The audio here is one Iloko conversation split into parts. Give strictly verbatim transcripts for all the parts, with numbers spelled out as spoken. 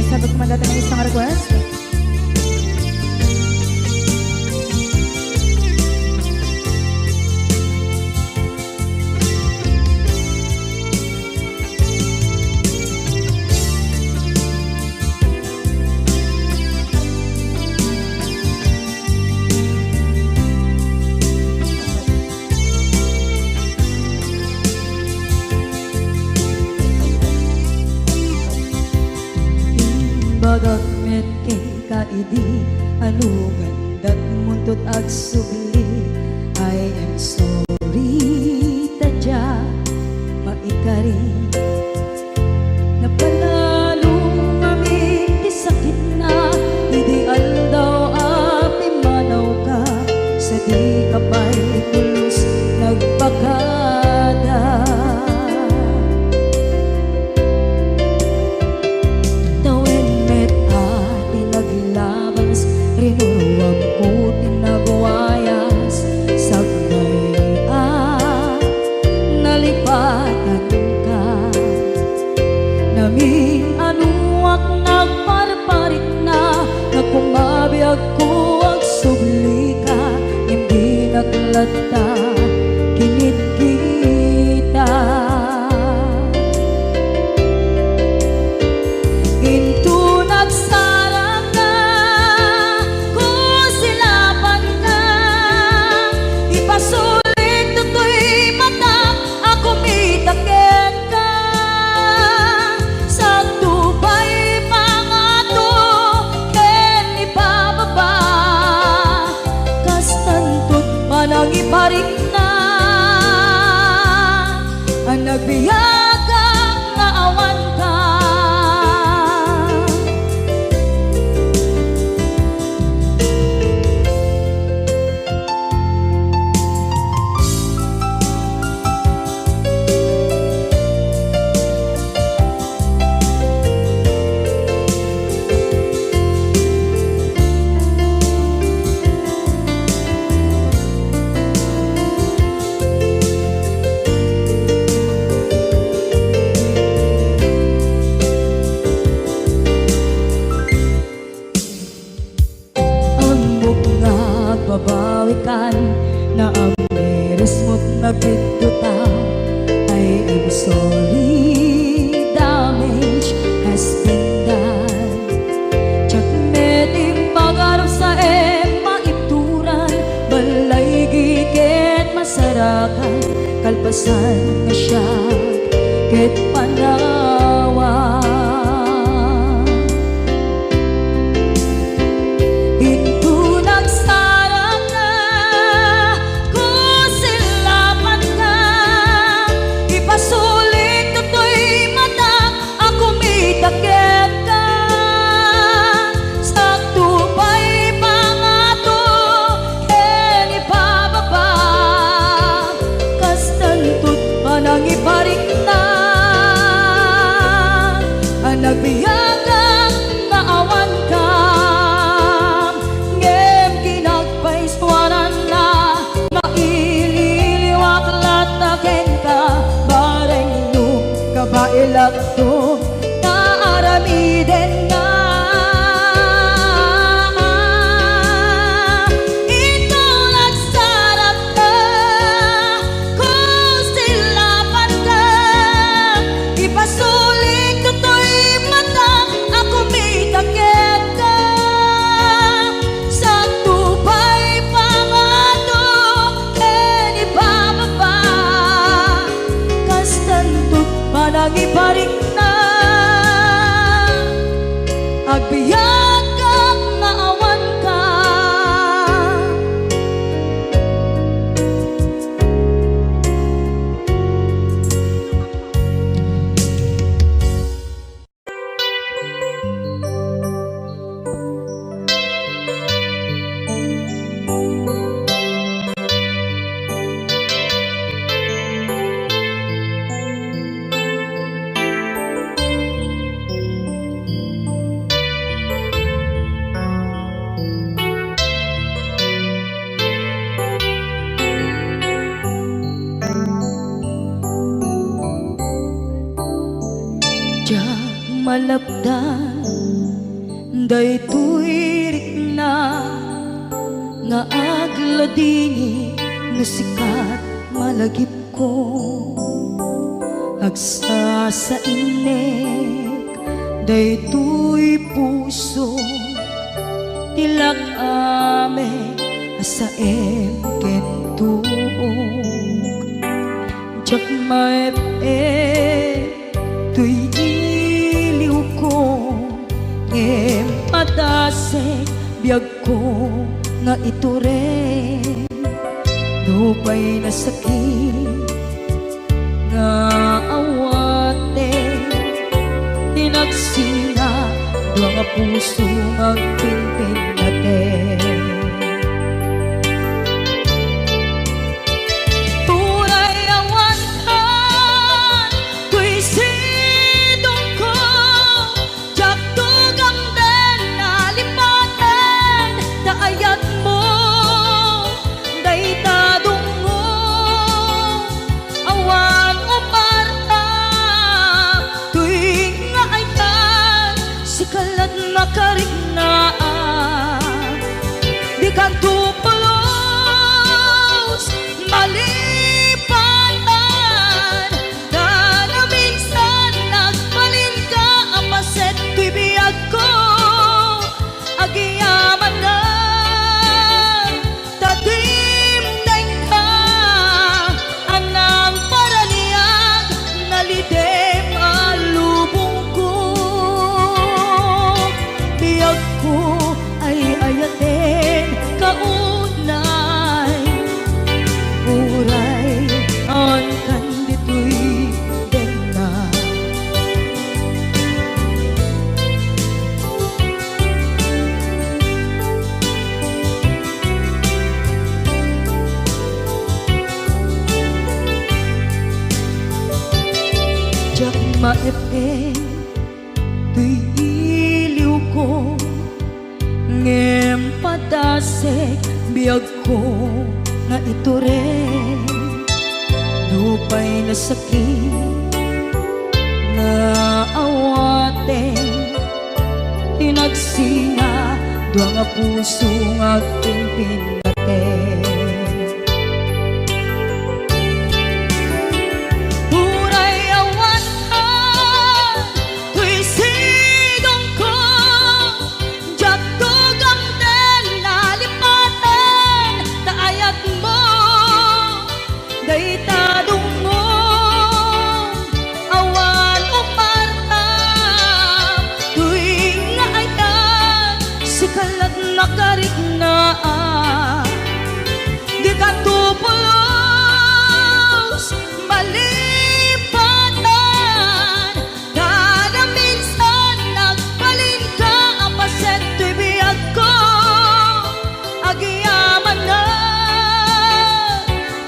Sabagman dayta nga maysa nga request. Imbagak met kenka idi, ano nga indatmonto agsubli? I am sorry, ta diak maikari. Napanalo ngamin ti sakitna idi aldaw a pimmanawka, sadika pay pulos nagpakada. Tawen met a ti naglabas, rinuruamko ti nagwayas, sakbay a nalipatanka. Namin-anoak nagparparikna, nga kumabiagko agsublika, ngem dinak latta kinitkita. Inton agsarangka, kusilapanka, ipasulikto toy matak a kumita kenka. Sakto pay pangato ken ibababa, kastanto ti panangiparikna a nagbiag nga awanka. Ammok nga agbabawikan, naamirismot nga agbiddota. I am sorry, damage has been done. Diak met impagarupsaem maituran, balaygi ket masarakan, kalpasan nga siak ket panawan. Inton agsarangka, kusilapanka, ipasulikto toy matak a kumita kenka. Sakto pay pangato ken ibababa, kastanto ti panangiparikna a nagbiag nga awanka. Ngem kinagpaisuananna nga ililiwak latta kenka, bareng no kabaelakto nga aramidenna. Inton agsarangka, kusilapanka, ipasulikto toy matak a kumita kenka. Sakto pay pangato ken ibababa, kastanto ti panangiparikna. Agbiagak nga awanka. Diak malapdan Daytoy rikna nga agladingit no sika ti malagipko. Agsasainek daytoy puso ti lak-am a saem ken tuok. Diak maep-ep toy iliwko, ngem padasek biagko nga itureng. Nupay nasakit nga awaten, tinagsina dua nga puso nga agpinpinnaten. Uray awan kan toy sidongko, diak tugamden a lipaten ta ayatmo dayta dungngo. Awan umarta toy nga ayat, sika laeng makariknaan. Dikanto pulos malipatan, ta naminsan nagbalinka a paset toy biagko. Agyamanak ta dimdengka, a nangparaniag, nalidem a lubongko. Biagko, ay-ayatenka unay, uray awan kan ditoy denna. Diak maep-ep toy iliwko, ngem padasek biagko nga itureng. Nupay nasakit nga awaten, tinagsina dua nga puso nga agpinpinnaten. Uray awan ka toy sidongko, diak tugamden a lipaten ta ayatmo dayta dungngo. Awan umarta toy nga ayat, sika laeng makariknaan. Dikanto pulos malipatan, ta naminsan nagbalinka a paset toy biagko. Agyamanak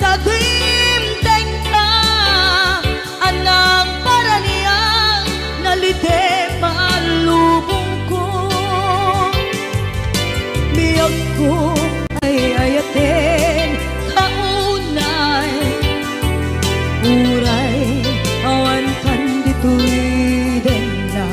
ta dimdengka, a nangparaniag, nalidem a lubongko. Biagko, ay-ayatenka unay, uray awan kan ditoy denna.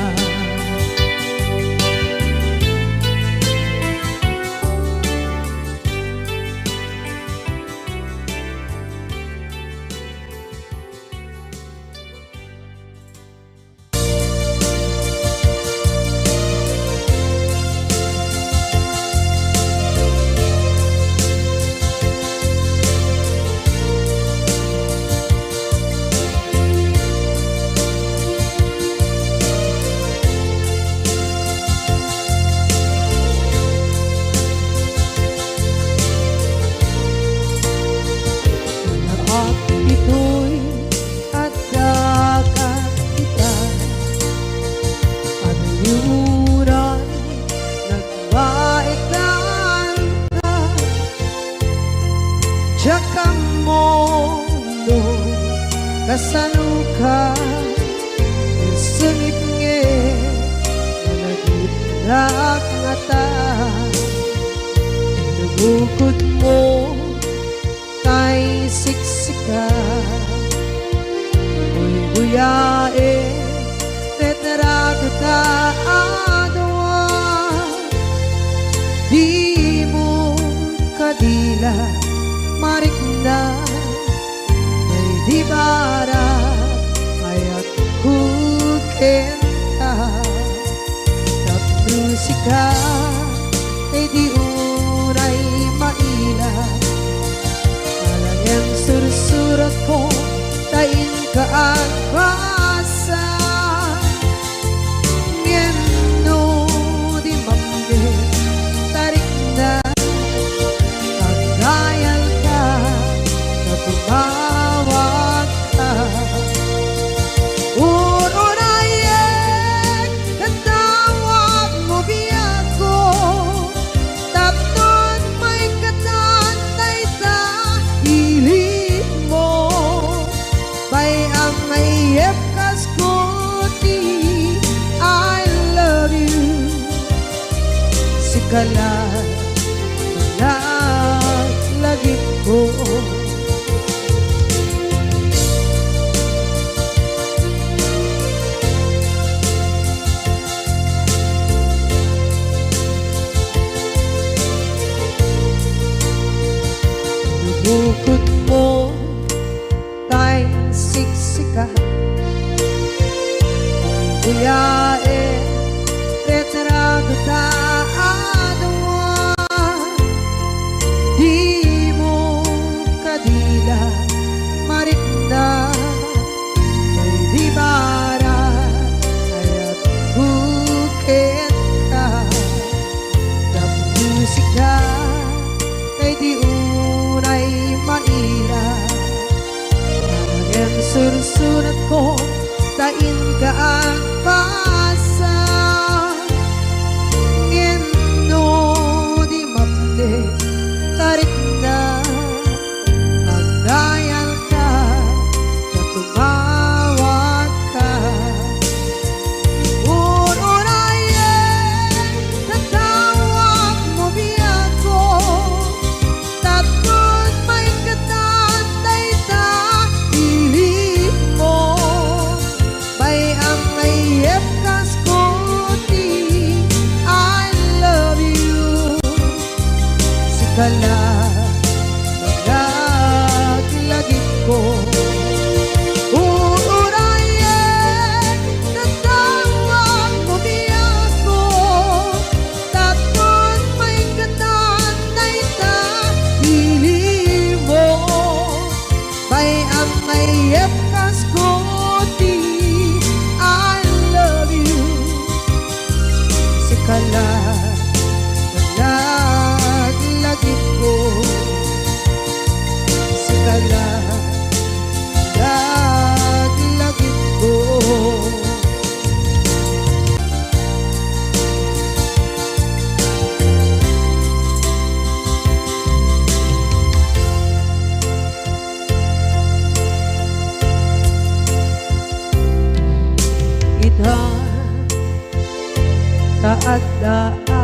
Naap ditoy adda ket ita, ania uray nagbaekanka. Diak ammo no kasanoka, sengngeg nga nagitdak ngata. Nagukotmo tay siksika, guyguyaem ti ragitta a dua. Para ayatko kenka, tapno sika ti unay maila. Alaen, sursuratko ta inka agbasa. Ngem no di mapne, tarikna, agdayalka, ta tumawagka. Ur-urayek, ket tawagmo biagko, tapnon maikkan dayta ilikmo. Bay-am nga iyepkasko ti I love you. Sika la, laglagipko. Bukod mo tay siksika, buyaen, retrato ta a dua. Di mo kadila marikna, tay di bara ayatko kenka. Tapno sika tay di unay maila. Ngem sursuratko ta inka agbasa. Ngem no di mapne, tarikna, agdayalka, ta tumawagka. Ur-urayek, ta tawagmo biagko, tapnon maikkan dayta ilikmo. Bay-am nga iyepkasko ti I love you. Sika la, laglagipko. Ur-urayek, ta tawagmo biagko, tapnon maikkan dayta ilikmo. Bay-am nga iyepkasko ti I love you. Sika la, laglagipko. Sika la, laglagipko. Ita, ta adda a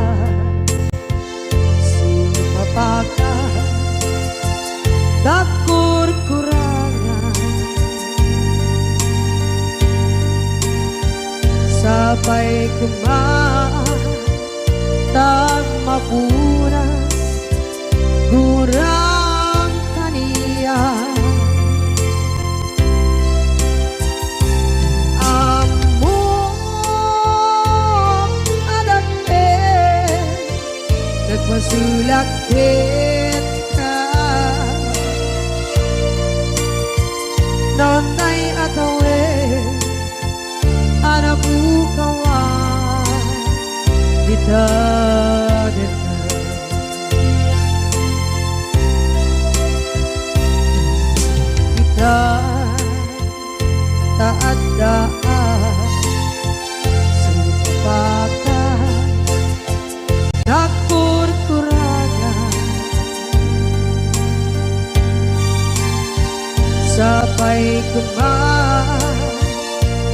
sumapaka, nagkurkurangan. Sapay koma ta mapunas gurang kaniak. Ammok a dakkel, nagpasulak kenka. Nonday a tawen a napukawan dita deta. Ita, ta adda a sumapaka, nagkurkurangan. Sapay koma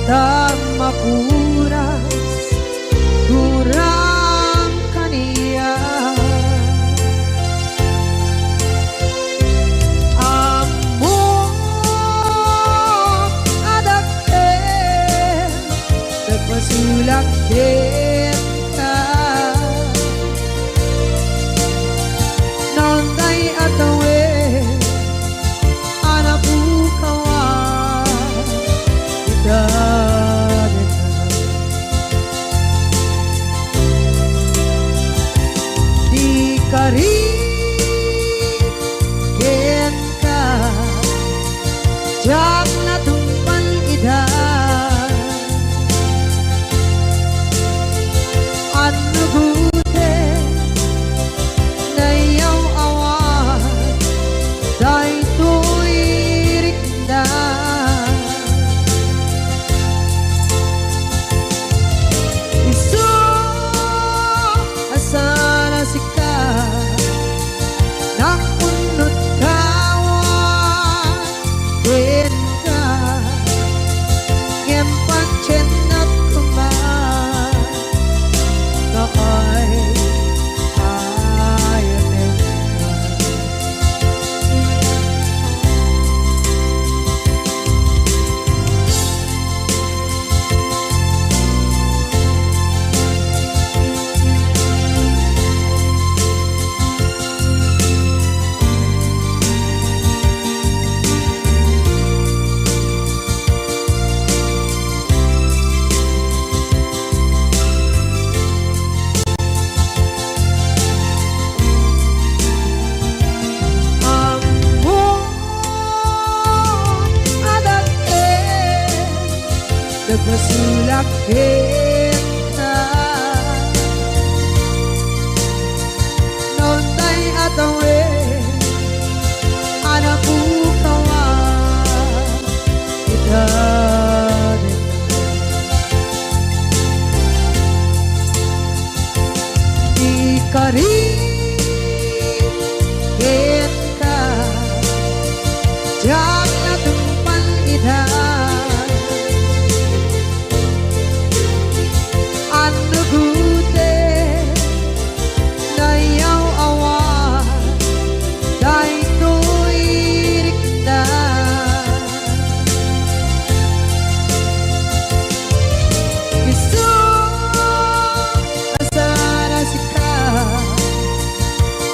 ta mapunas gurang kaniak. Ammok a dakkel, nagpasulak kenka. Nonday a tawen a napukawan Diak natungpal ida, annugoten nayaw-awan daytoy rikna. Isu a saan a sika, nakunot kawan kenka, ngem patiennak koma nga ay-ayatenka. Ammom a dakkel, nagbasolak kenka. Naunay a tawen a napukawan ita. Ikarit kenka, diak natungpal ida. Annugoten nayaw-awan daytoy rikna. Isu a saan a sika,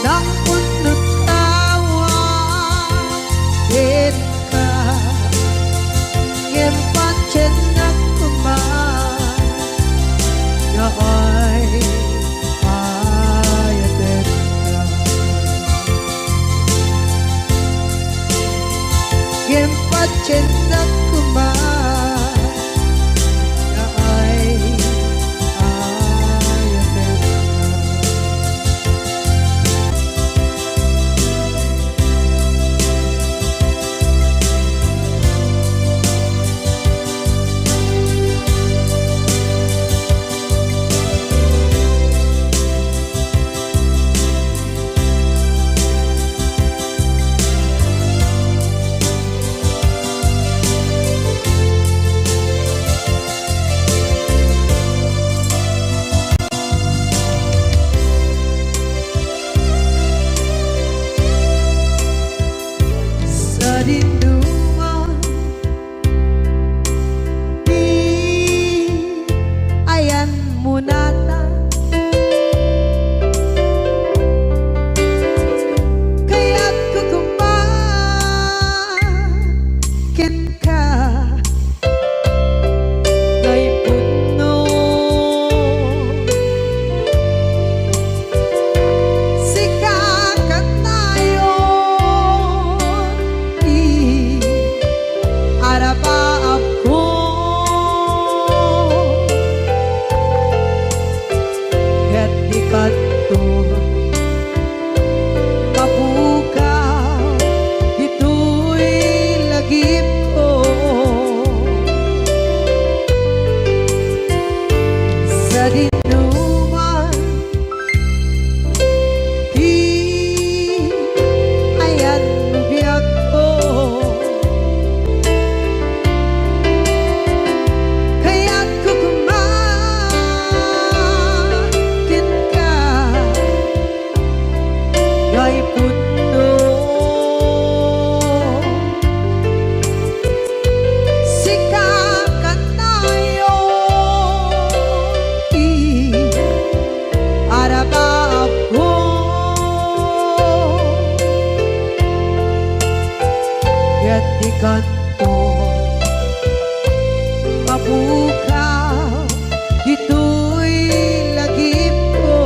nakunot kawan kenka, ngem patiennak koma nga ay-ayatenka. Ngem patiennak koma nga ay-ayatenka. Sadinoman, di ayan mo nata. Kayatko koma kenka, nga ipudno. Sika kanayon ti arabaabko. Ket dikanto mapukaw ditoy lagipko. Sadinoman ti ayan mo biagko. Kayatko koma kenka, nga ipudno. Sika kanayon ti arabaabko. Ket dikanto mapukaw ditoy lagipko.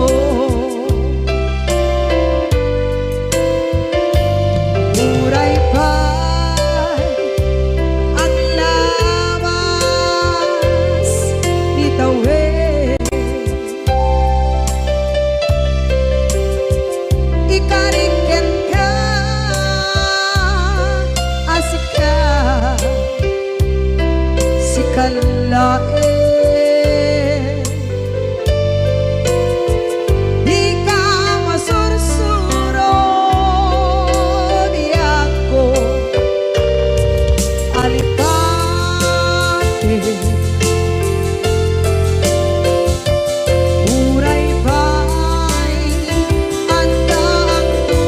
Uray pay Babae, dika masursuro, biagko, alipate. Uray pay addaakto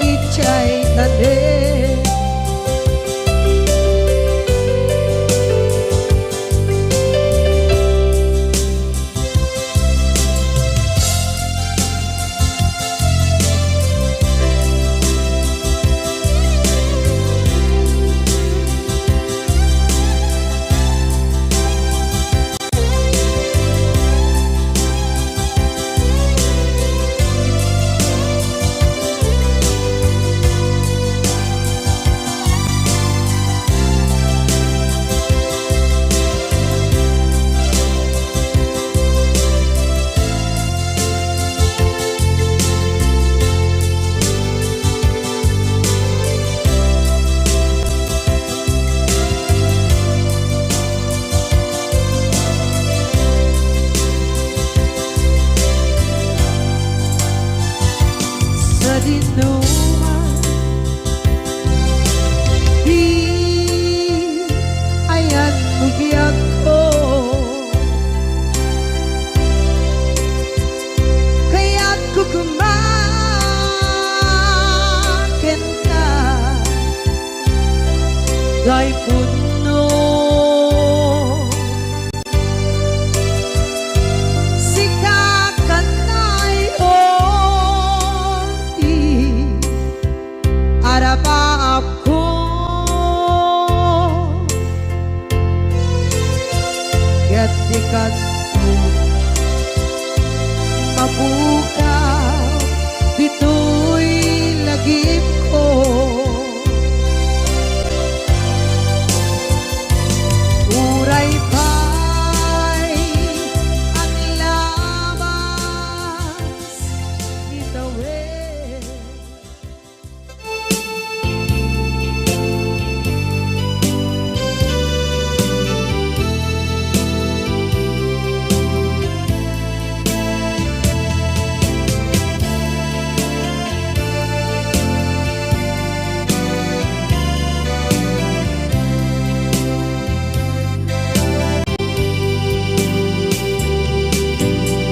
idiay tanem. Sadinoman, di ayan mo biagko. Kayatko koma kenka, Daypunno. Sika kanay ti arapaapko. Ket dika mapukaw ditoy lagipko. Uray pay aglabas ni tawen.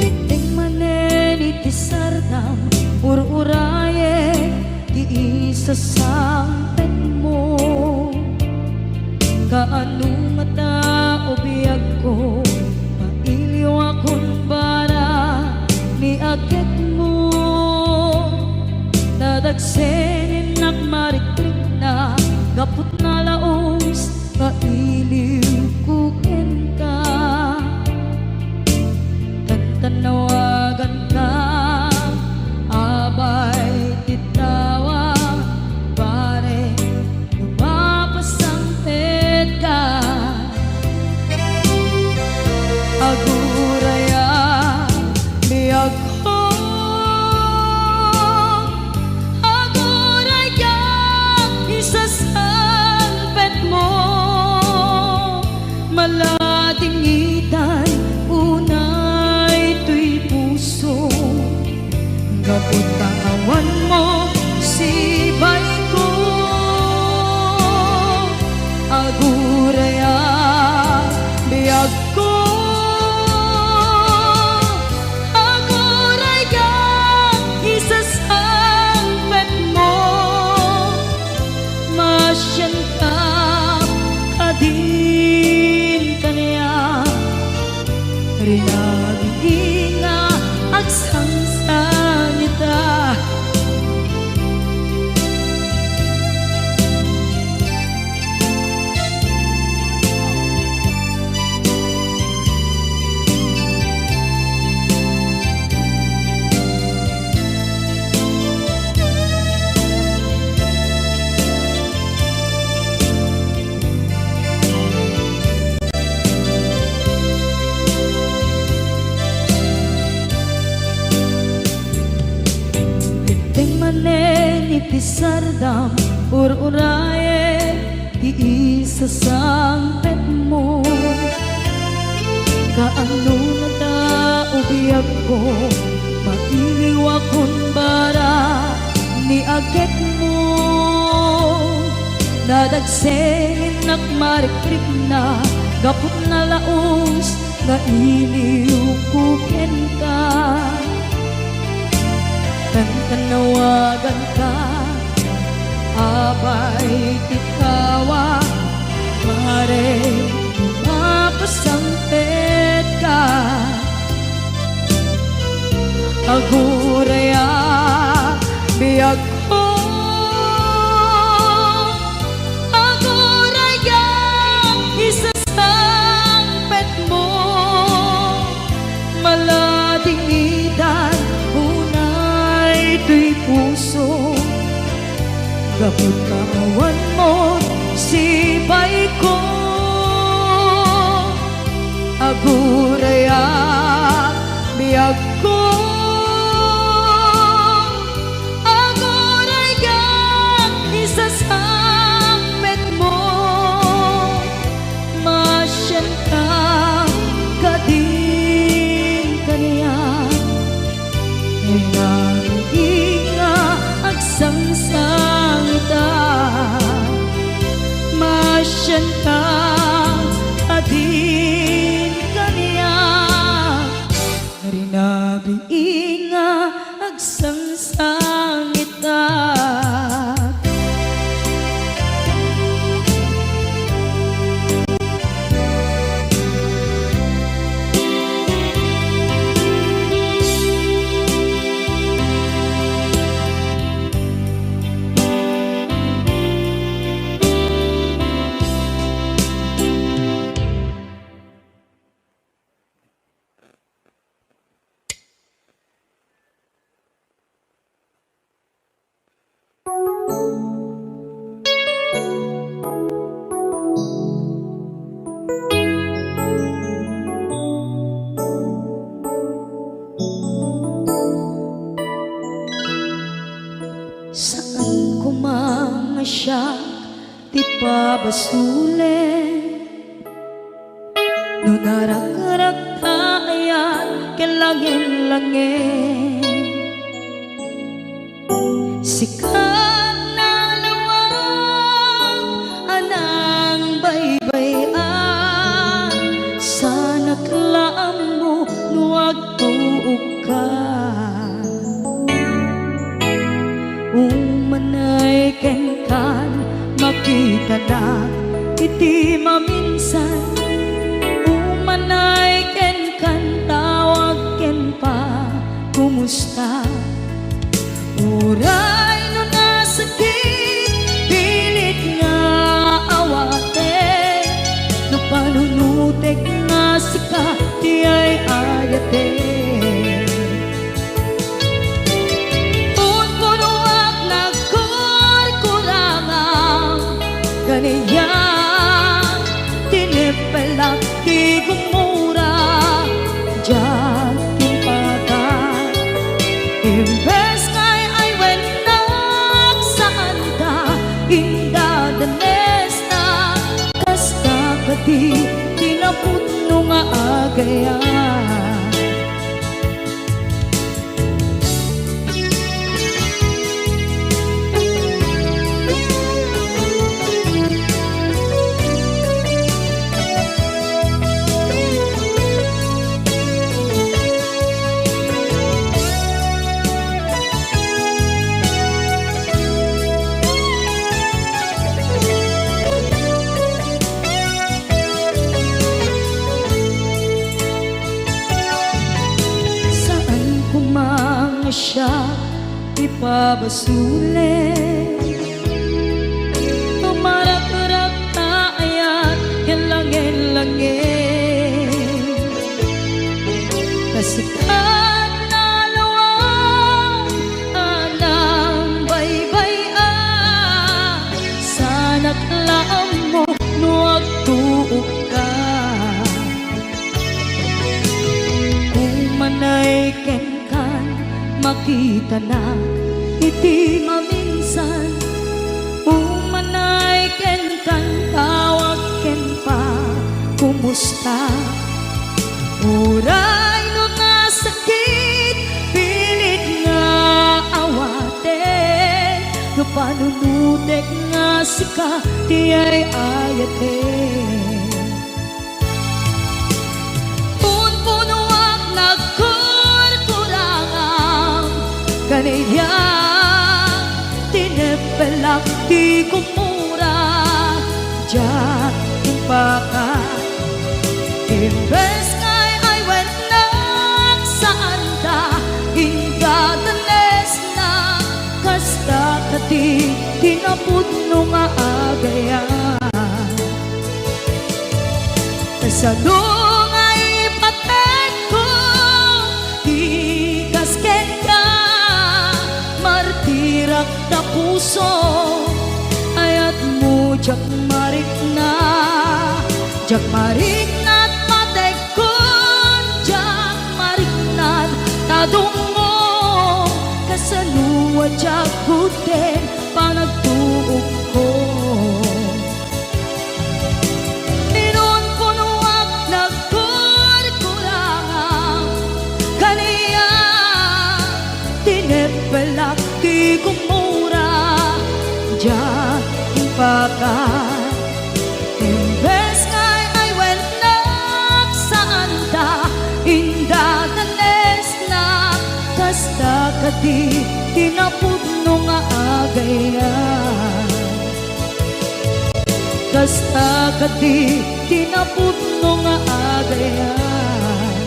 Dimteng manen iti sardam, ur-urayek ti isasangpetmo. Kaano ngata, o biagko, mailiwakon bara ni aketmo. Tadagseninnak marikrikna gapu ta nalaus nga iliwko kenka. Tantanawaganka, abay ti tawag, pare, no mapasangpetka. Aguraya, biagko, aguraya, isasangpetmo. Maladingitay unay toy puso, gapu ta awanmo sibayko. Aguraya, biagko, aguraya, isasangpetmo. Masianka kadin kaniak, rinabidi nga agsangsangita. Dimteng manen iti sardam, ur-urayek ti isasangpetmo. Ano ngata, o biagko, mailiwakon bara ni agekmo. Nadagsennak marikrikna gapu ta nalaus nga iliwko kenka. Kankanawaganka, apay ti kawa, mare, mapasangpetka. Aguraya, biagko, aguraya, isasangpetmo. Maladingitan unay toy puso, gapu ta awan mo sipayko. Aguraya, biagko, aguraya, isasangpetmo. Masianka kadin kaniak, rinabii nga agsangsangitak. Masianka kadin kaniak, rinabii nga agsangsangitak. Saan koma nga siak ti pabasolen. No narakrakta ayan ken langin-langin, sika nalawag a nangbaybay-an, saanak la ammo no agtuokka. Umanay kenkan, makitanak iti maminsan. Umanay kenkan, tawag ken pa, kumusta? Uray no nasakit, pilit nga awatek, no panunotek nga sika ti ay-ayatek. Punpunoak nagkurkurangam, ganiak, tinipelak ti gumura, diak timpatak. Imbes nga ay-aywennak, saanta indadanesnak, kasta kadi ti napudno nga agayam. Saan koma nga siak ti pabasolen. Tumarakrakta ayan ken langin-langin. Kasikat nalawag a nangbaybay-an, saanak la ammo no agtuokka. Umanay kenkan, makitanak iti maminsan. Umanay kenkan, tawag ken pa, kumusta? Panunotek nga sika ti ay-ayaten. Punpunoak nagkurkurangam, kaniak tineppelak ti kumura, diak impaka. Imbes nga ay-ayatnak, saanda, indadanesna, kasta kadi ti napudno nga agayat. Kasano nga ipatekko ti kas kenka, martirak ta puso, ayatmo diak marikna, diak marikna ta patekkon, diak marikna ta dummo, kasano a diak gudden panagtuokko. Inunpunoak nagkurkurangam, kaniak tineppelak ti kumura, diak impaka. Imbes nga ay-ayatnak, saanda, indadanesna, kasta kadi ti napudno nga agayat. Kasta kadi ti napudno nga agayat.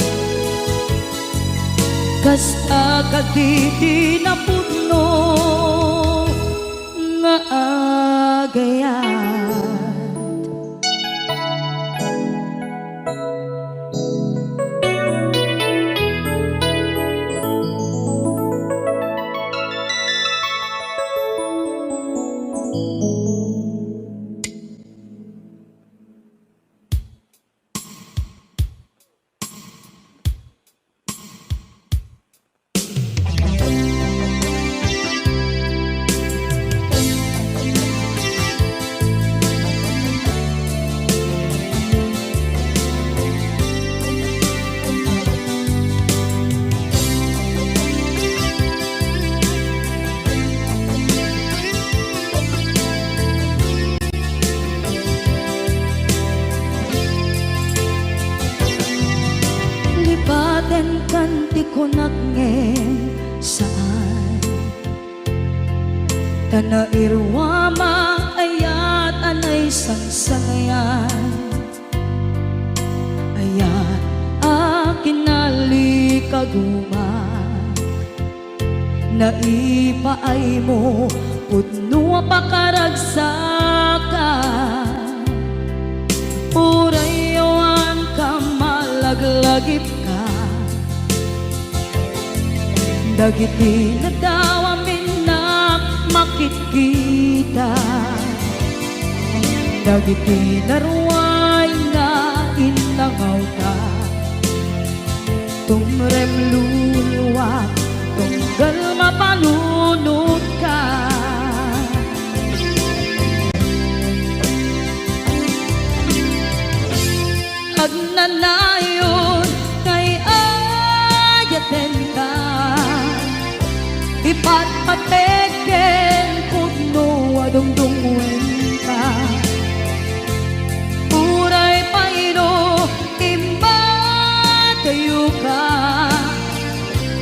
Kasta kadi ti napudno nga agayat. Lipatenkan ti kunak ngem saan. Ta nairuam a ayat a naisangsangayan. Ayat a kinalikaguma. Naipaaymo pudno a pakaragsakan. Uray awan ka malaglagipka. Dagiti nadawam innak makitkita. Dagiti naruay nga innangawta. Tumrem luluak, tunggal mapanunotka. Agnanayon nga ay-ayatenka, ipatpatek ken pudno a dungdungngoenka. Uray pay no immadayoka,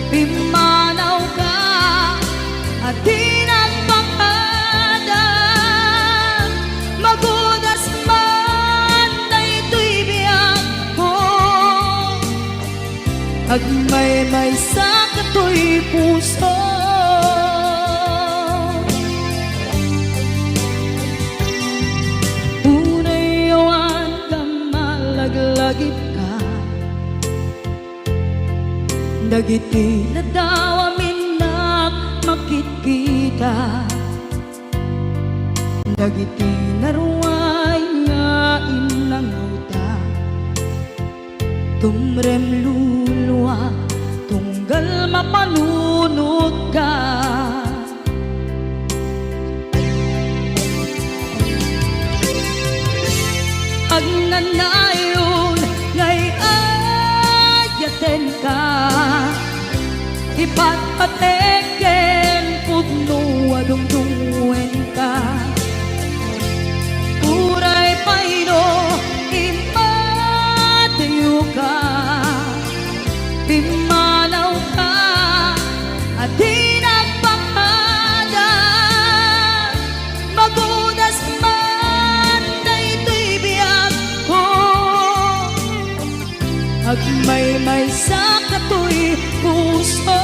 pimmanawka a di nagpakada. Magudas man daytoy biagko, agmaymaysa katoy puso. Uray awan ka malaglagipka, dagiti nadawam innak makitkita. Dagiti naruay nga innangawta, tumrem luluak, tunggal mapanunotka. Agnanayon nga ay-ayatenka, ipatpatek ken pudno a dungdungngoen. Maymaysak datoy puso.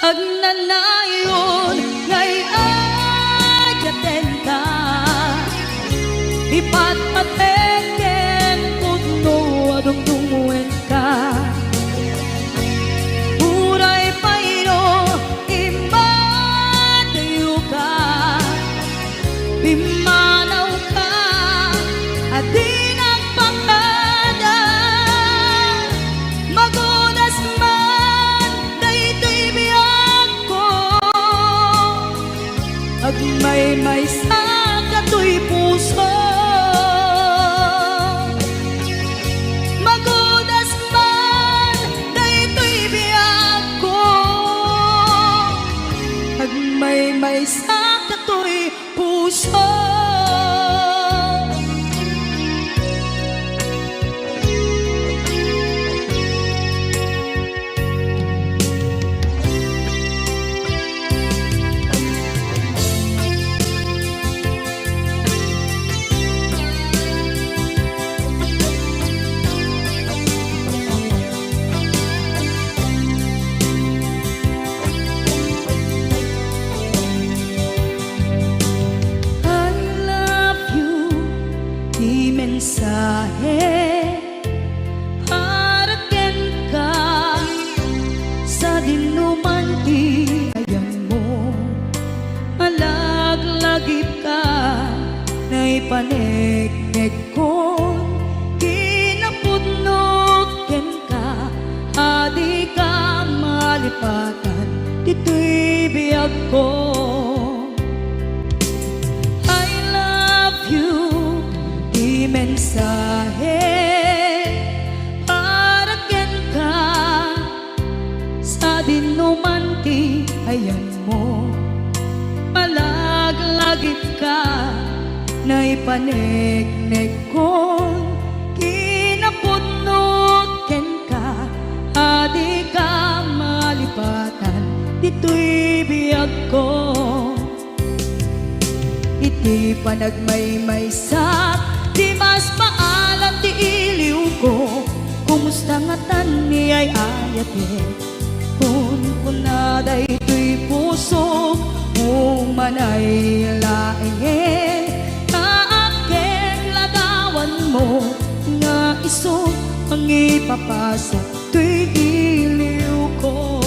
Agnanayon nga ay-ayatenka, ipatpatek ken pudno a dumdumngegka. Uray pay no immadayoka, pimmanawka a di nagpakada. Magudas man daytoy biagko, agmaymaysak datoy puso. Magudas man daytoy biagko, agmaymaysak datoy puso. I love you, ti mensahe para kenka, sadin no man ti ayanmo. Malaglagipka, naipaneknekkon kinapudno kenka, a dika malipatan ditoy biagko. I love you, ti mensahe para kenka, sadin no man ti ayanmo. Malaglagipka, naipaneknekkon kinapudno kenka, a dika malipatan ditoy biagko. Iti panagmaymaysak, di mas maalam ti iliwko. Kumusta ngatan ni ay-ayatek? Kunkuna daytoy pusok, umanay laengen. Naakkek ladawanmo nga isu mangipapasak toy iliwko.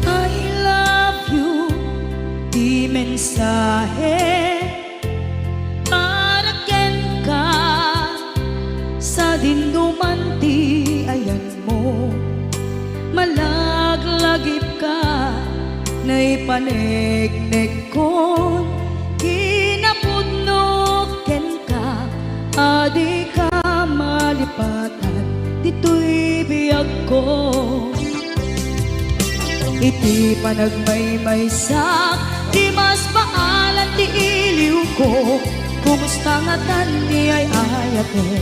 I love you, ti mensahe para kenka, sadin no man ti ayanmo. Malaglagipka, naipaneknekkon kinapudno kenka, a dika malipatan ditoy biagko. Iti panagmaymaysak, di mas maalam ti iliwko. Kumusta ngatan ni ay-ayatek?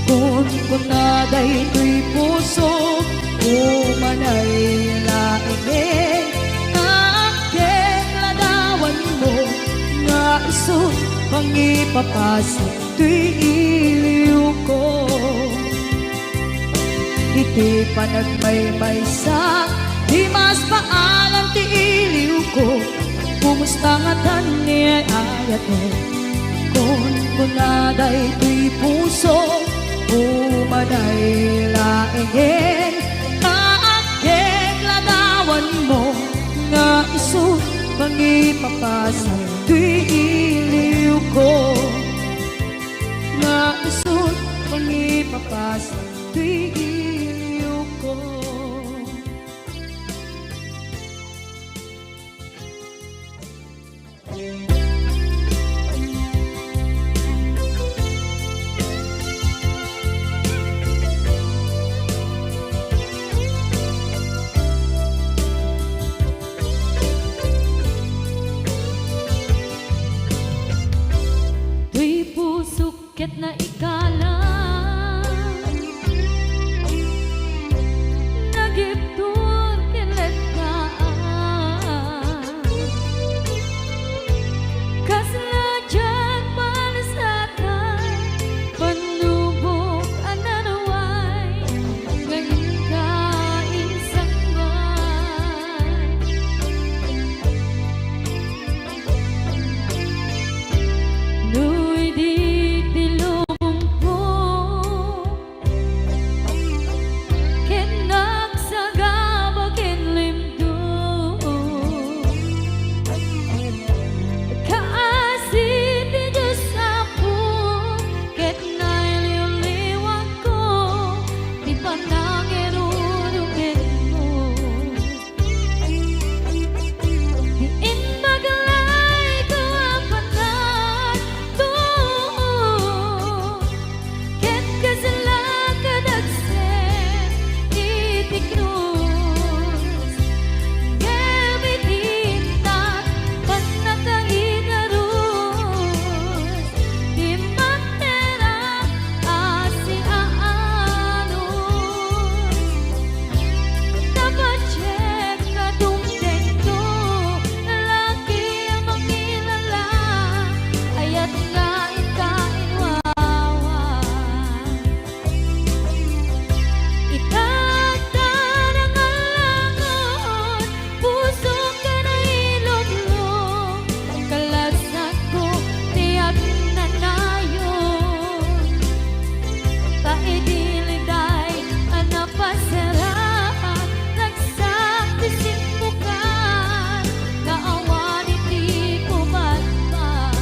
Kunkuna daytoy pusok, umanay laengen. Naakkek ladawanmo nga isu mangipapasak toy iliwko. Iti panagmaymaysak, di mas maalam ti iliwko. Kumusta ngatan ni ay-ayatek? Kunkuna daytoy pusok, umanay laengen. Naakkek ladawanmo nga isu Pangipapasan toy iliwko, nga isut' pangipapasan toy iliwko. Toy pusok ket naikalang, nagibtur ken lettaan. Kasla diak palasatan, pannubok a naruay, nga inka insangbaay. No idi ti lubongko, ken nagsagaba ken limdum. Kaasi ti Dios Apo, ket nailiwliwatko ti panangirurugianmo. Ti imbag layko a panagtuo, ket kasla kadagsen iti krus. Ngem iti intat, pannakaigarus, ti materang a siaanus. Napadiek nga dumtengto, laki a mangilala, ayat nga inka inwawa. Ita ta nangalangon, pusok a nailublo, kalasakko ti agnanayon. Ta idi liday a napasaraan, ragsak ti simmukan, nga awan iti pumatpat.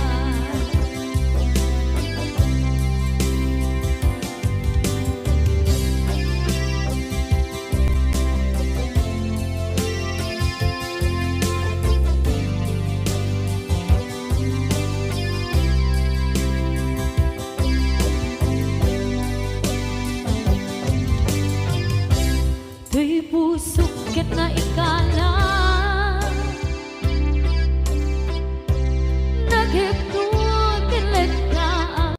Toy pusok ket naikalang, nagibtur ken lettaan.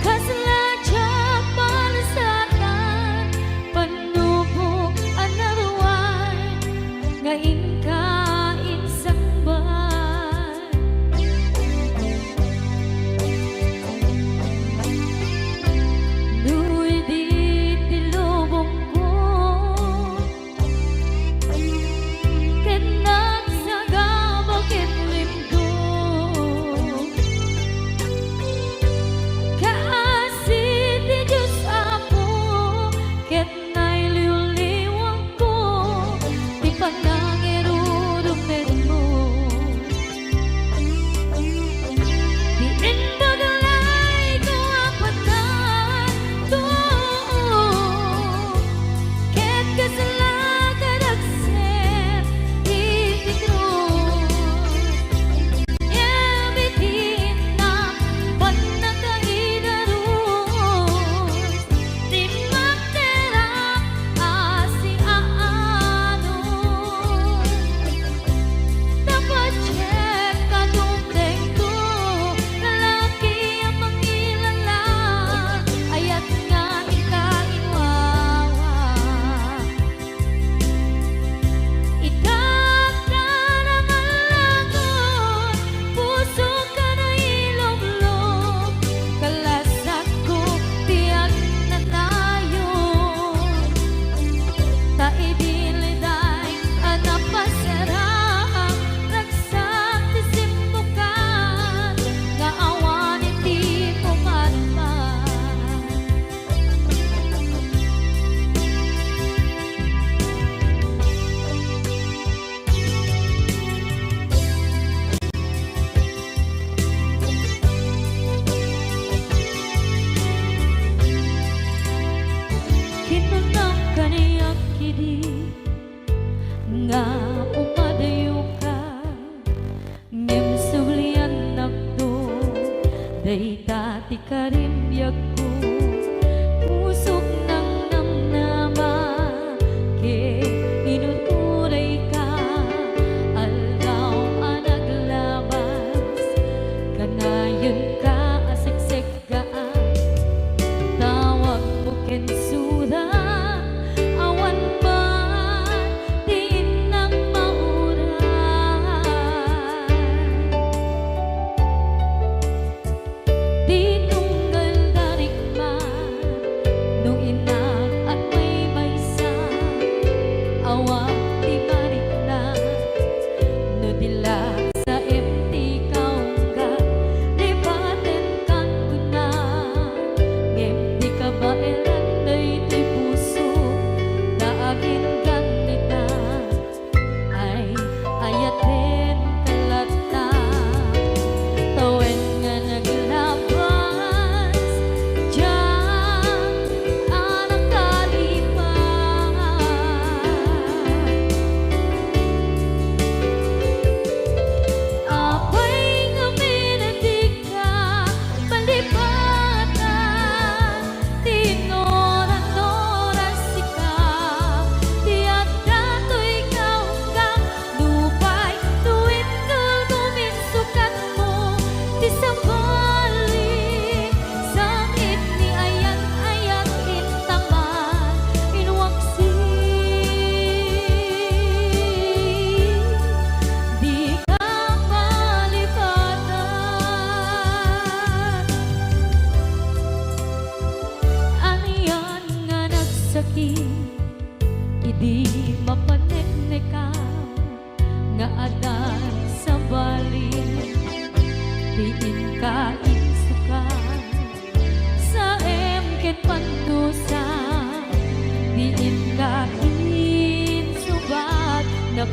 Kasla diak palasatan, pannubok a naruay, nga inka insangbaay. No idi ti lubong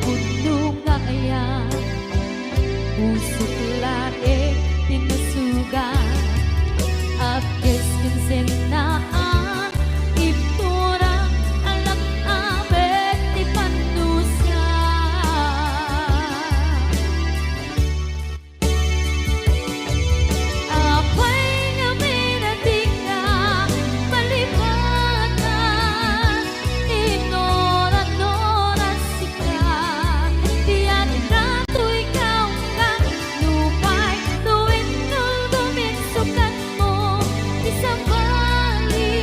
Pudno nga ayan, pusok laeng ti nasugat. Apkes ken sennaan, ibturak, alak-abek ti pannusiak. Apay ngamin a dika malipatan? Inora-nora sika, ti adda toy kaunggan, nupay no innul gumin sukat mo, ti sabali,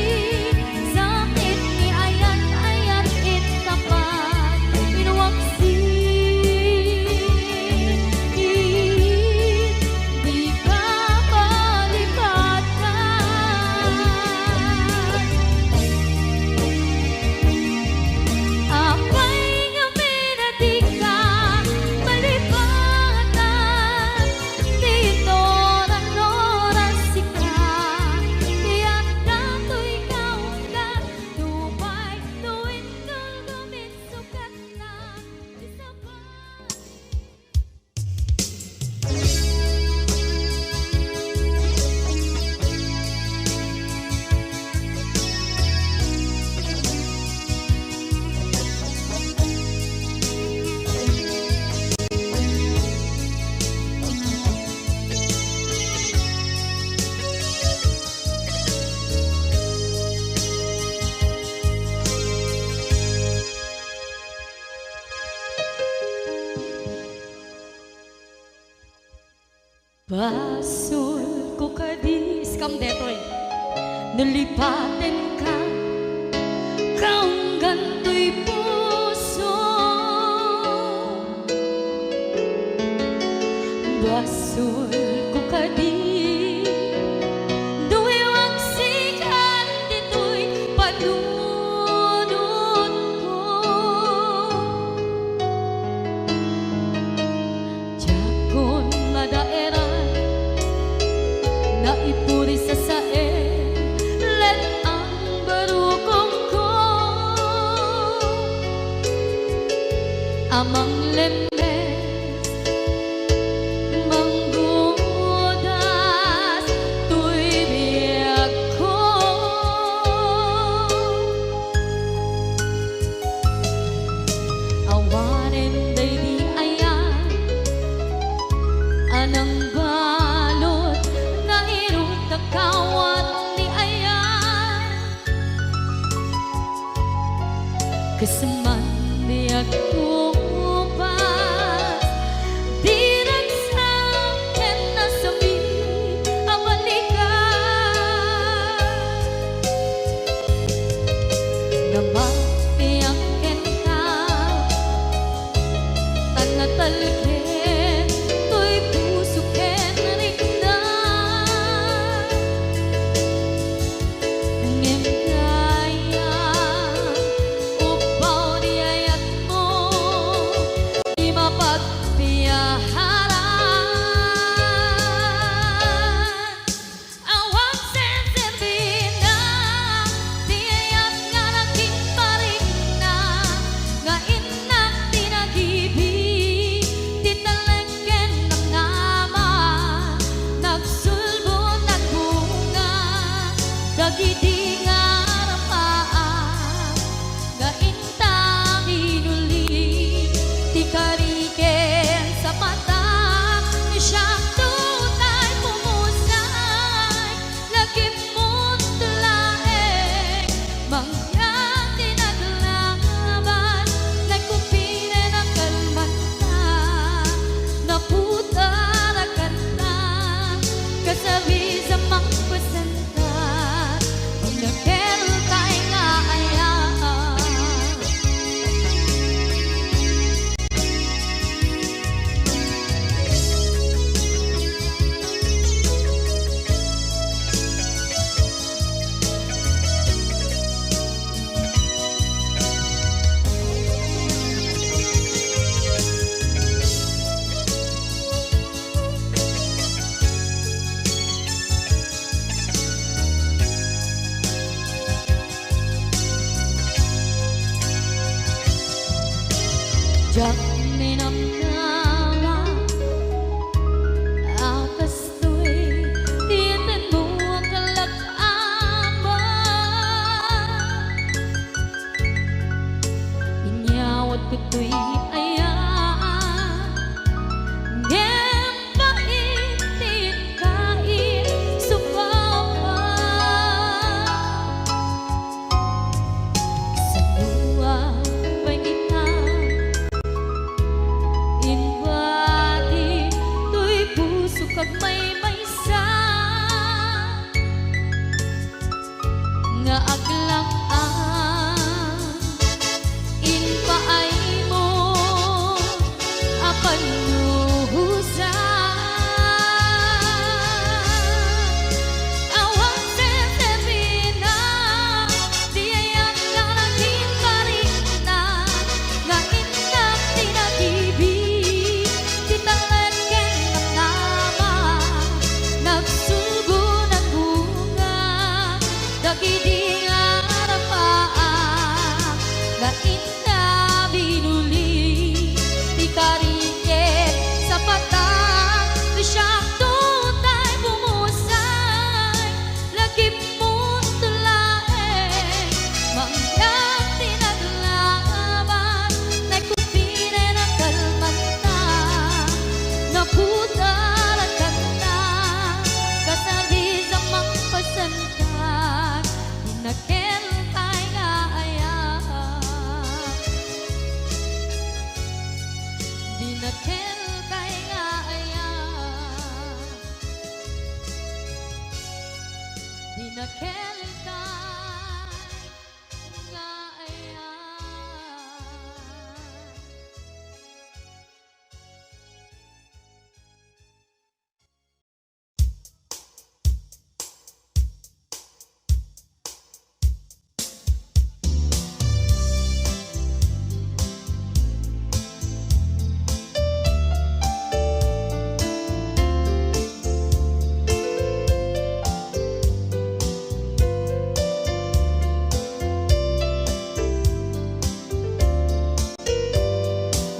sakit ni ayat-ayat intapat, inwaksi, dika malipatan. Apay ngamin a dika malipatan? Ti nora-nora sika, ti adda toy kaunggan, nupay no innul gumin sukatna, ti sabali. Basolko kadi, iskam detoy. No lipatenka, kaunggan toy puso. Basolko kadi, no iwaksikan ditoy panunotko. Diakon madaeran, naipuri sasaen, let-ang barukongko. A manglemmes, manggudas toy biagko. Awanen daydi ayan a nangbalud nga irut a kawat ti ayan. Kes man di agkupas, di ragsak ken nasakit a balikan. Namapiak kenka, ta natalged toy puso ken rikna. Ngem dayta, ubbaw di ayatmo, di mapagpiaharan. Awan senserbina ti ayat nga naging parikna, nga innak ti nagibi, ti talek ken namnama, nagsulbod, nagbunga, dagidi nga arapaak, nga inta inuli, ti kari ken sapatak, siak tutay pumusay, lagipmon laeng, mangyan ti naglaban, nagkupiren a kalmanta, naputar a kanta, kasabis a mangpasenta, nakertay nga ayat. Agminamnama a kastoy ti intanmo a kalak-ama. Inyawat ditoy aya, ngem bait ti inkaisubawa. Kasanoan pay ita, imbati toy pusok agmaymaysa nga aglak-am. Impaaymo a pannuhosan. Awan serserbina ti ayat nga naging barikna, nga innak ti nagibi, ti talek ken namnama, nagsugo, nagbunga, dagidi nga arapaak, nga inna binuli, ti kari ken sapata, ti siakto tay bumusay, lagipmo laeng, mangngeg ti naglaban, nagkupinen a kalmanta, napudar a kanta, kasarisan mangpasentak, dinakel tay nga aya. Dinakel tay nga aya. Dinakel tay nga aya.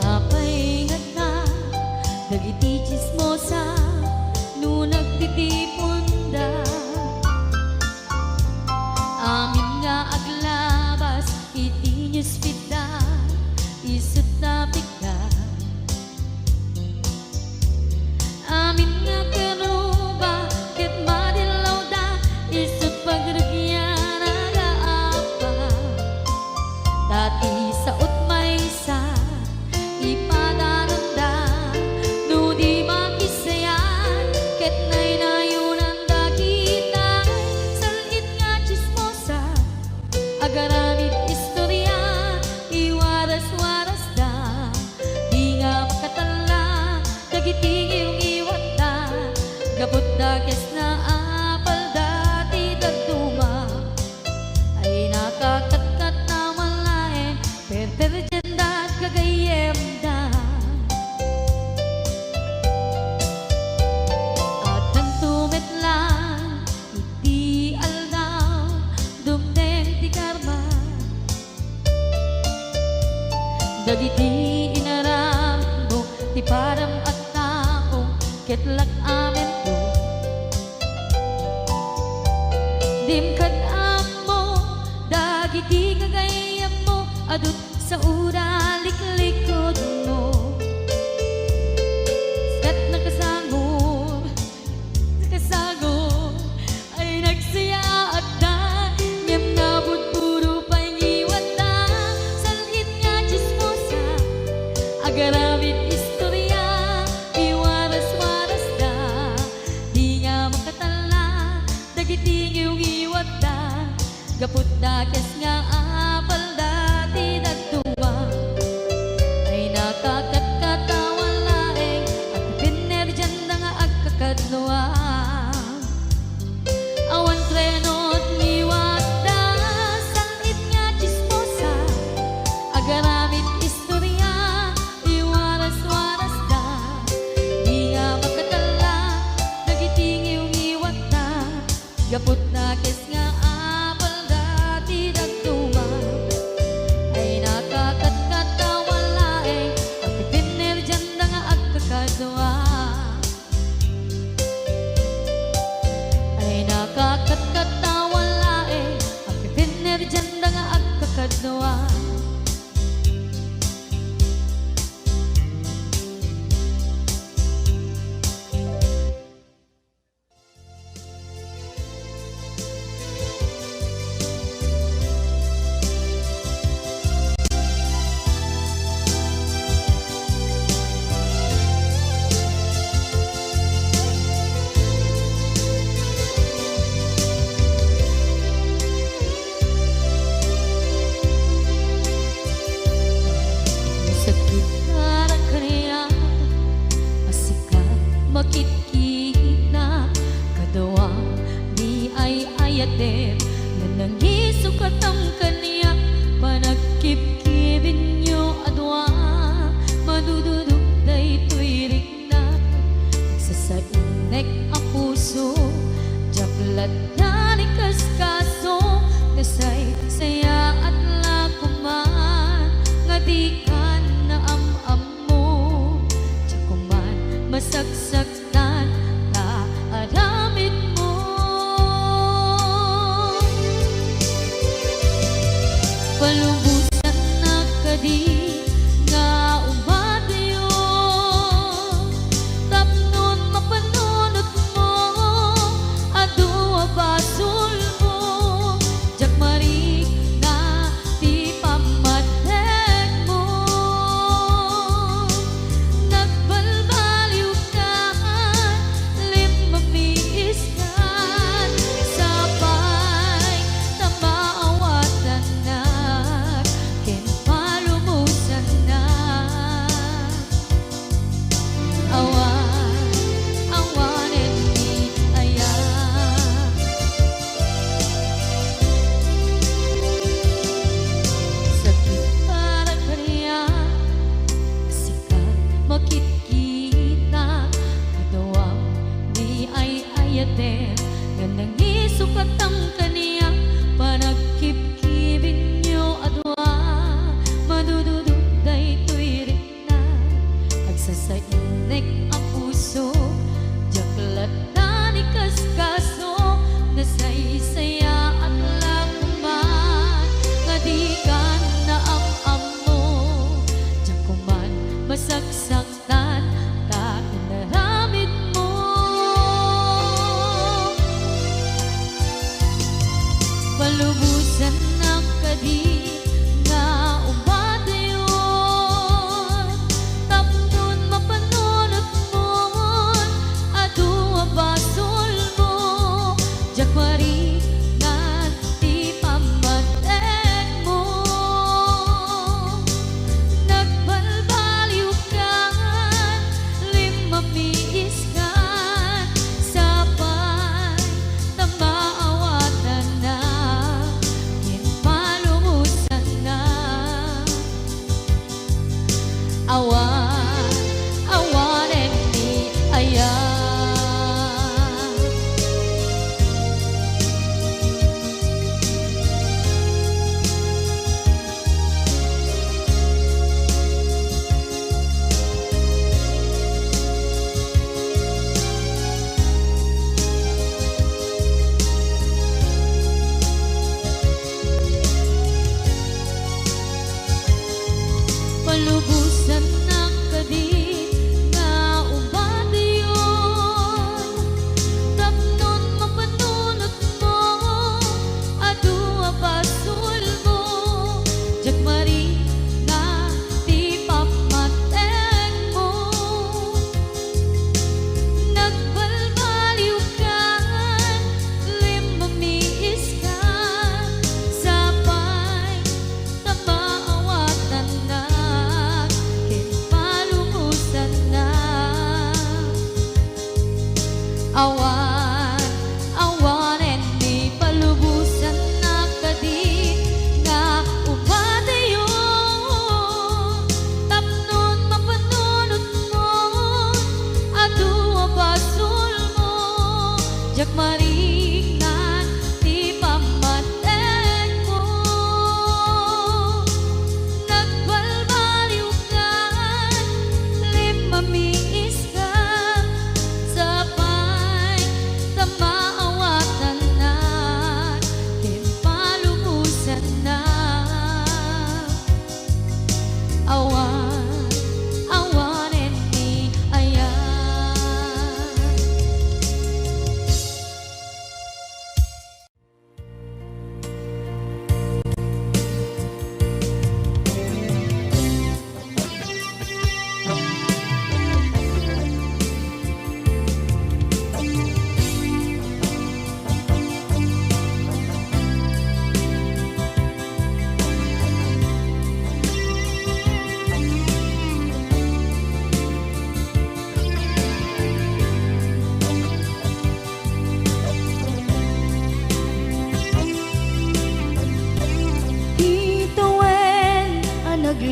Apay ngarud dagiti tsismosa no nagtitiponda? Amin nga aglabas iti newsfeedda, isut' napikda. Amin nga karuba ket madillawda, isut' pagrugianna nga apa. Ta ti sao't maysa, ipadananda no di makisayat, ket naynayonanda kitay sal-it nga tsismosa. Agaramid istoria, iwaras-warasda, di nga makatalla dagiti ngiwngiwatda, gapu ta kasla apalda ti dadduma. Ay nakakatkat na malaen, perperdienda, gagayyemda. Addanto met laeng iti aldaw, dumteng ti karma. Dagiti inaramidmo ti padam a tao, ket lak-amento. Dim kad-ammo dagiti gagayyemmo, adu saoda liklikudmo. Ket nakasango, nakasango, ay nagsayaatda, ngem nabudbudo pay ngiwatda. Sal-it nga tsismosa, agaramid istoria, iwaras-warasda, di nga makatalla dagiti ngiwngiwatda. Gapu ta kasla apalda ti dadduma, ay nakakatkat a malaeng, agpipinnerdianda nga agkakadua. Awan treno ti ngiwatda, sal-it nga tsismosa, agaramid istoria, iwaras-warasda, di nga makatalla dagiti ngiwngiwatda. Gapu ta kasla apalda ti dadduma, kadua. Sakit para kaniak a sika makitkita, kaduam, di ay-ayatem, nga nangisukatang kaniak, panagkibkibinyo a dua, madududok daytoy rikna. Sasainnek a puso, diak latta ni kaskaso, nasaysayaat la koman, nga dikan naam-ammo, diak koman masaksaktan ta aramidmo. Palubosannak kadi nga umateyon, tapnon mapanunotmo, adu a basolmo, diak marikna ti pammategmo. Nagbalbaliwkan, limmamiiskan, sapay ta maawatannak ken palubosannak. Awan, awanen ni aya. Sakit para kaniak, sika makitkita, kaduam, di ay-ayatem, nga nangisukatang kaniak, panagkibkibinyo a dua, madududok daytoy rikna. Agsasainnek a puso, diak latta ni kaskaso, nasaysayaat la koman, nga dikan naam-ammo, diak koman masaksaktan ta inaramidmo. Palubosannak kadi nga umateyon, tapnon mapanunotmon, adu a basolmo, diak marikna ti pammategmo. Nagbalbaliwkan, limmamiiskan, sapay ta maawatannak ken palubosannak. Awan, awanen ni aya. Palubosannak kadi nga umateyon, tapnon mapanunotmo, adu a basolmo, diak marikna ti pammategmo. Nagbalbaliwkan, limmamiiskan, sapay ta maawatannak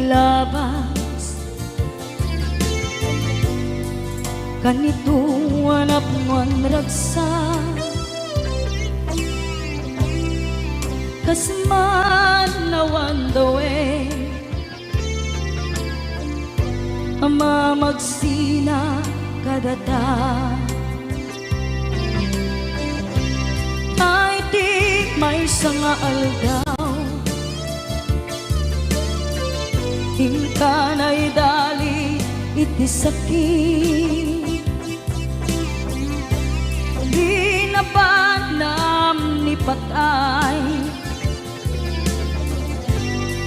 labas. Kanito a napnuan ragsak, kas man awan dawen a mamagsina kadata. Ay, ti maysa nga aldaw, inka naidali iti sakit. Di nabanam ni patay,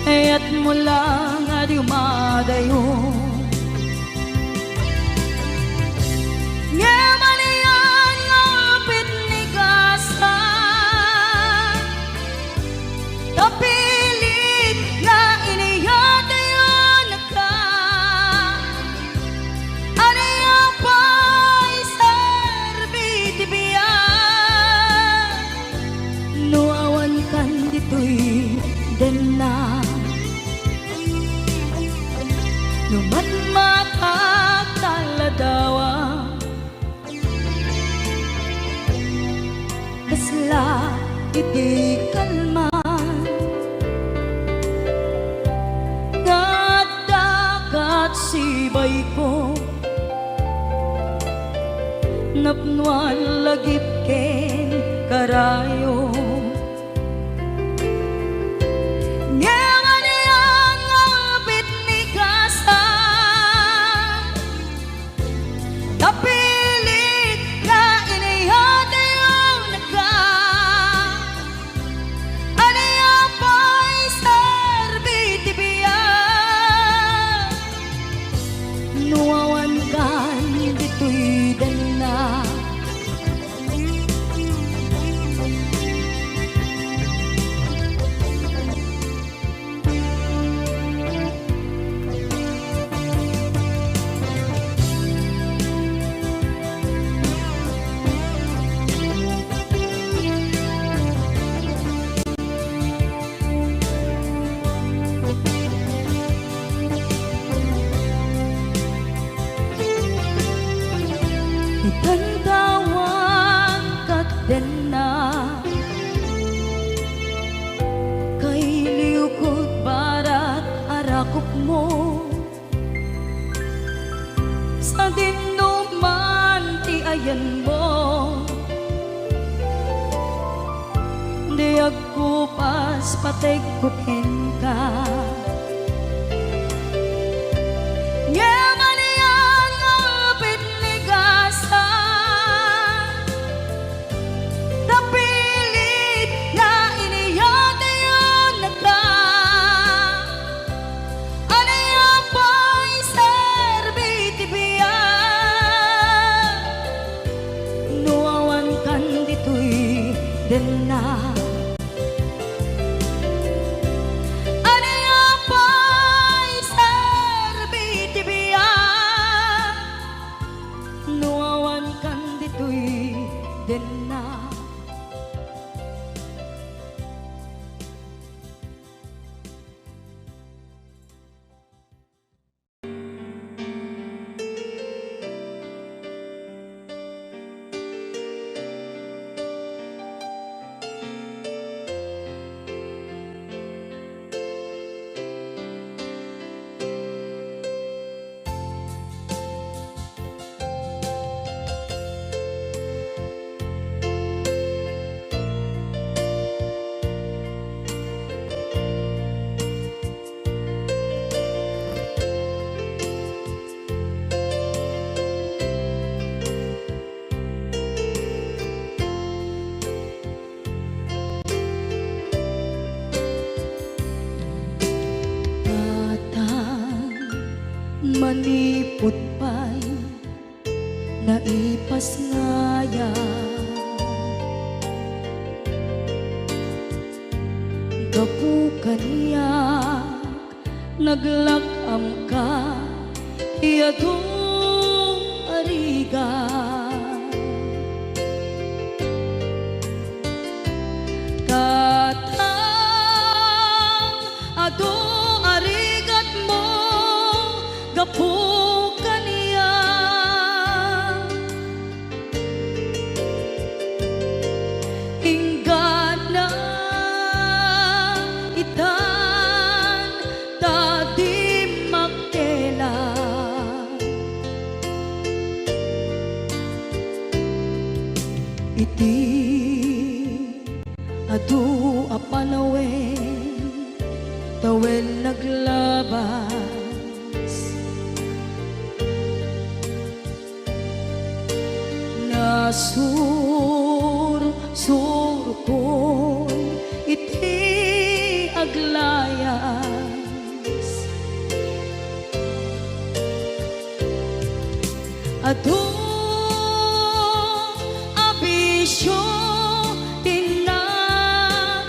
kayatmo lang a di umadayo. Ngem ania nga upit ni gasa, ta pilit nga iniyatayonka. Ania pay serbi ti biag no awan kan ditoy denna? No matmatak ta ladawa, kasla iti kalman nga adda kat sibayko, napnoan lagip ken karayo. Ngem ania nga upit ni gasa, ta pilit nga iniyatayonka. Ania pay serbi ti biag no awan kan ditoy denna? Itan tawag kat denna, kailiw ket barat a rakupmo. Sadino man ti ayanmo, di agkupas pategko kenka. Ngem ania nga upit ni gasa, ta pilit nga iniyatayonka. Ania pay serbi ti biag no awan kan ditoy denna? Ania pay serbi ti biag no awan kan ditoy denna? Tatang, manipud pay naipasngayam. Gapu kaniak, naglak-amka ti adu a rigat. Tatang, adu a rigat Gapu kaniak, inggana itan ta dimmakkelak. Iti adu a panawen, tawen naglabas. Nasursurkon iti aglayas. Adu a bisio ti na-,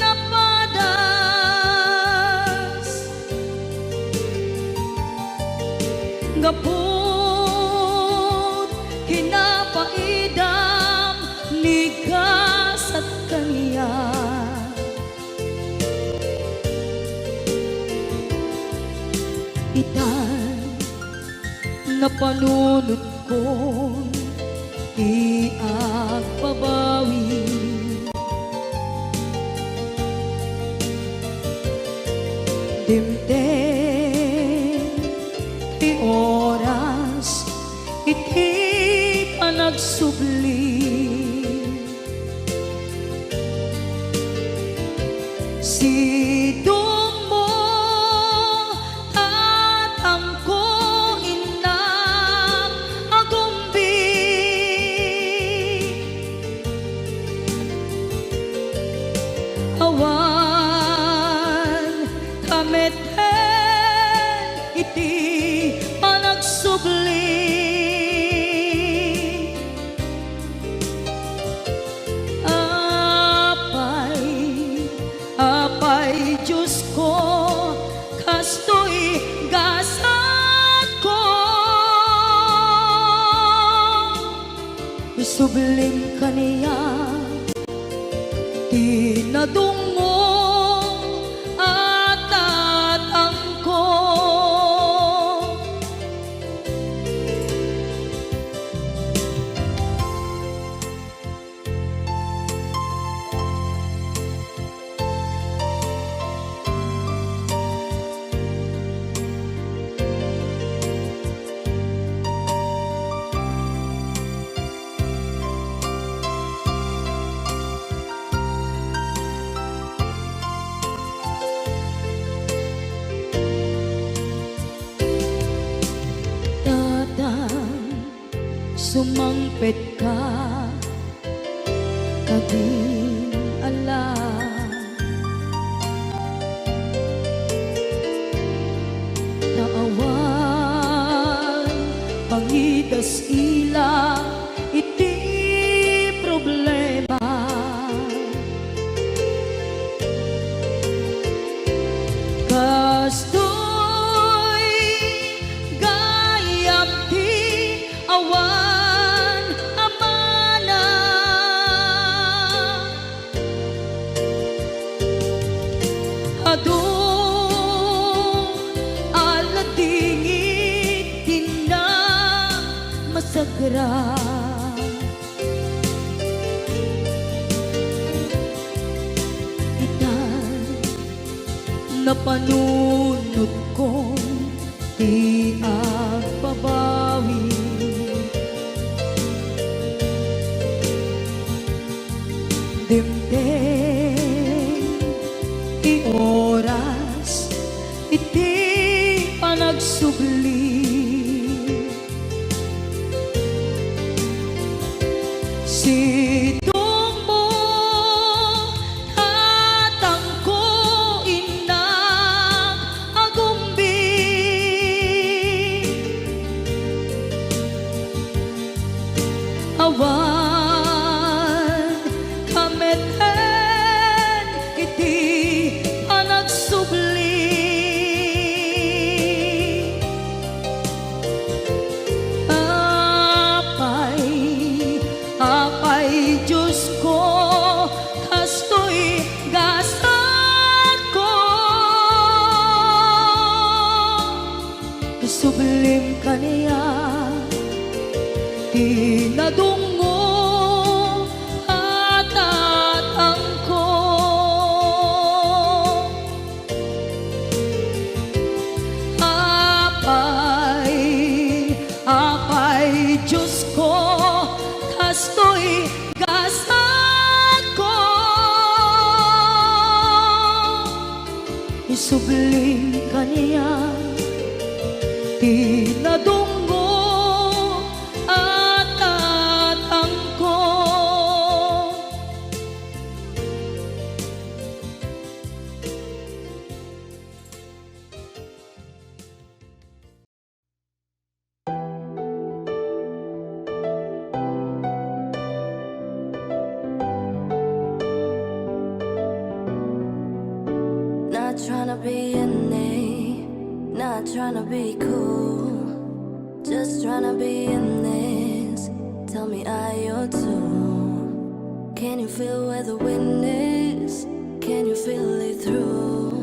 napadas. Gaput kinapaidam ni gasat kaniak. Itan napanunotkon ti agbabawi. Dimteng ti oras iti panagsubli. Sidongmo, tatangko, innak, agumbi. Awan kameten iti panagsubli. Apay, apay, Diosko, kastoy gasatko. Sublim kaniak ti nadungngom a tatangko. Tatang, sumangpetka, kadin ala. Ta awan pangidas-ila iti problema. Kastoy gayam ti awan a mana. Adu a ladingit ti namasagra. Itan, napanunotkon ti agbabawi. Dimteng ti oras iti panagsubli. Sidongmo, tatangko, innak, agumbi. Awan kameten iti panagsubli. Isubli kaniak ti nadunggo a tatangko. Not tryna be any, not tryna be cool. Just tryna be in this. Tell me, are you too? Can you feel where the wind is? Can you feel it through?